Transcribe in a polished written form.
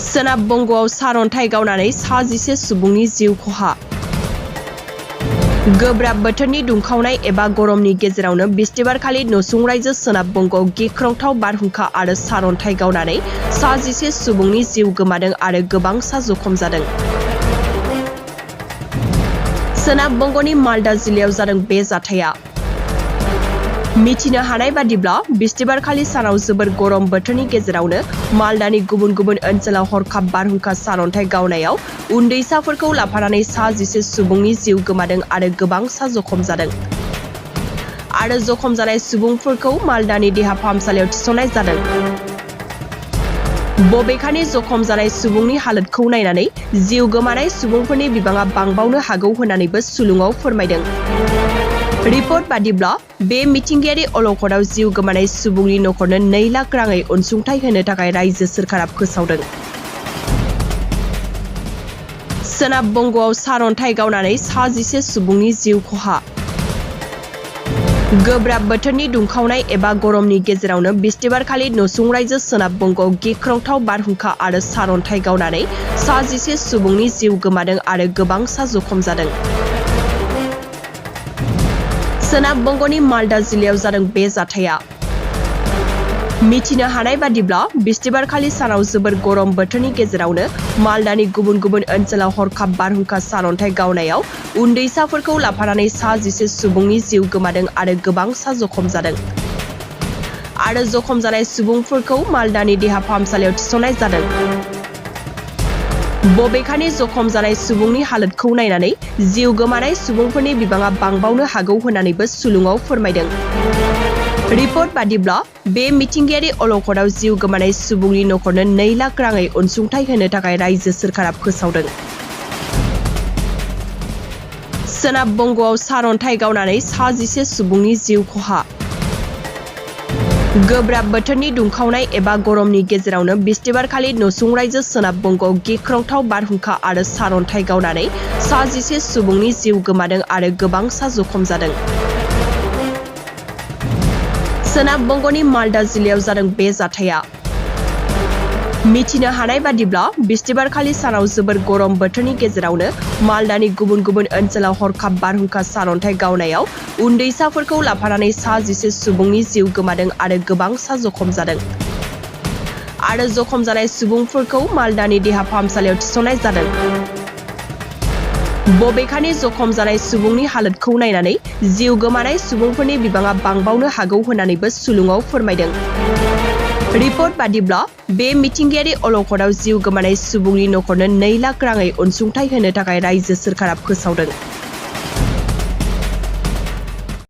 सोनाब बंग'आव सारअन्थाइ गावनानै 11 सुबुंनि जिउ खहा। गोब्राब बोथोरनि दुंखावनाय एबा गरमनि गेजेरावनो बिस्तिबारखालि नसुंरायजो सोनाब बंग'आव गिख्रंथाव बारहुंखा आरो सारअन्थाइ गावनानै 11 सुबुंनि जिउ गोमादों आरो गोबां जखम जादों। सोनाब बंग'नि मालदा जिल्लायाव जादों बे जाथाया। मिथिनो हानाय बादिब्ला बिस्तिबारखालि सानाव जोबोर गरम बोथोरनि गेजेरावनो मालदानि गुबुन गुबुन ओनसोलाव हरखाब बारहुंखा सारअन्थाइ गावनायाव उन्दैसाफोरखौ लाफानानै 11 सुबुंनि जिउ गोमादों आरो गोबां जखम जादों आरो जखम जानाय सुबुंफोरखौ मालदानि देहा फाहामसालियाव थिसननाय जादों। बबेखानि जखम जानाय सुबुंनि हालोदखौ नायनानै जिउ गोमानाय सुबुंफोरनि बिबाङा बांबावनो हागौ होननानैबो सुलुङाव फोरमायदों। रिपर्ट बादिब्ला बे मिथिंगायारि अलखदाव जिउ गोमानाय सुबुंनि नखरनो 2 लाख राङै अनसुंथाइ होनो थाखाय रायजो सोरखारा फोसावदों। सोनाब बंग'आव सारअन्थाइ गावनानै 11 सुबुंनि जिउ खहा। गोब्राब बोथोरनि दुंखावनाय एबा गरमनि गेजेरावनो बिस्तिबारखालि नसुंरायजो सोनाब बंग'आव गिख्रंथाव बारहुंखा आरो सारअन्थाइ गावनानै 11 सुबुंनि जिउ गोमादों आरो गोबां जखम जादों। सोनाब बंग'नि मालदा जिल्लायाव जादों बे जाथाया। मिथिनो हानाय बादिब्ला बिस्तिबारखालि सानाव जोबोर गरम बोथोरनि गेजेरावनो मालदानि गुबुन गुबुन ओनसोलाव हरखाब बारहुंखा सारअन्थाइ गावनायाव उन्दैसाफोरखौ लाफानानै 11 सुबुंनि जिउ गोमादों आरो गोबां जखम जादों आरो जखम जानाय सुबुंफोरखौ मालदानि देहा फाहामसालियाव थिसननाय जादों। बबेखानि जखम जानाय सुबुंनि हालोदखौ नायनानै जिउ गोमानाय सुबुंफोरनि बिबाङा बांबावनो हागौ होननानैबो सुलुङाव फोरमायदों। रिपर्ट बादिब्ला बे मिथिंगायारि अलखदाव जिउ गोमानाय सुबुंनि नखरनो 2 लाख राङै अनसुंथाइ होनो थाखाय रायजो सोरखारा फोसावदों। सोनाब बंग'आव सारअन्थाइ गावनानै 11 सुबुंनि जिउ खहा। गोब्राब बोथोरनि दुंखावनाय एबा गरमनि गेजेरावनो बिस्तिबारखालि नसुंरायजो सोनाब बंग'आव गिख्रंथाव बारहुंखा आरो सारअन्थाइ गावनानै 11 सुबुंनि जिउ गोमादों आरो गोबां जखम जादों। सोनाब बंग'नि मालदा जिल्लायाव जादों बे जाथाया। मिथिनो हानाय बादिब्ला बिस्तिबारखालि सानाव जोबोर गरम बोथोरनि गेजेरावनो मालदानि गुबुन गुबुन ओनसोलाव हरखाब बारहुंखा सारअन्थाइ गावनायाव उन्दैसाफोरखौ लाफानानै 11 सुबुंनि जिउ गोमादों आरो गोबां जखम जादों आरो जखम जानाय सुबुंफोरखौ मालदानि देहा फाहामसालियाव थिसननाय जादों। बबेखानि जखम जानाय सुबुंनि हालोदखौ नायनानै जिउ गोमानाय सुबुंफोरनि बिबाङा बांबावनो हागौ होननानैबो सुलुङाव फोरमायदों। रिपर्ट बादिब्ला बे मिथिंगायारि अलखदाव जिउ गोमानाय सुबुंनि नखरनो 2 लाख राङै अनसुंथाइ होनो थाखाय रायजो सोरखारा फोसावदों।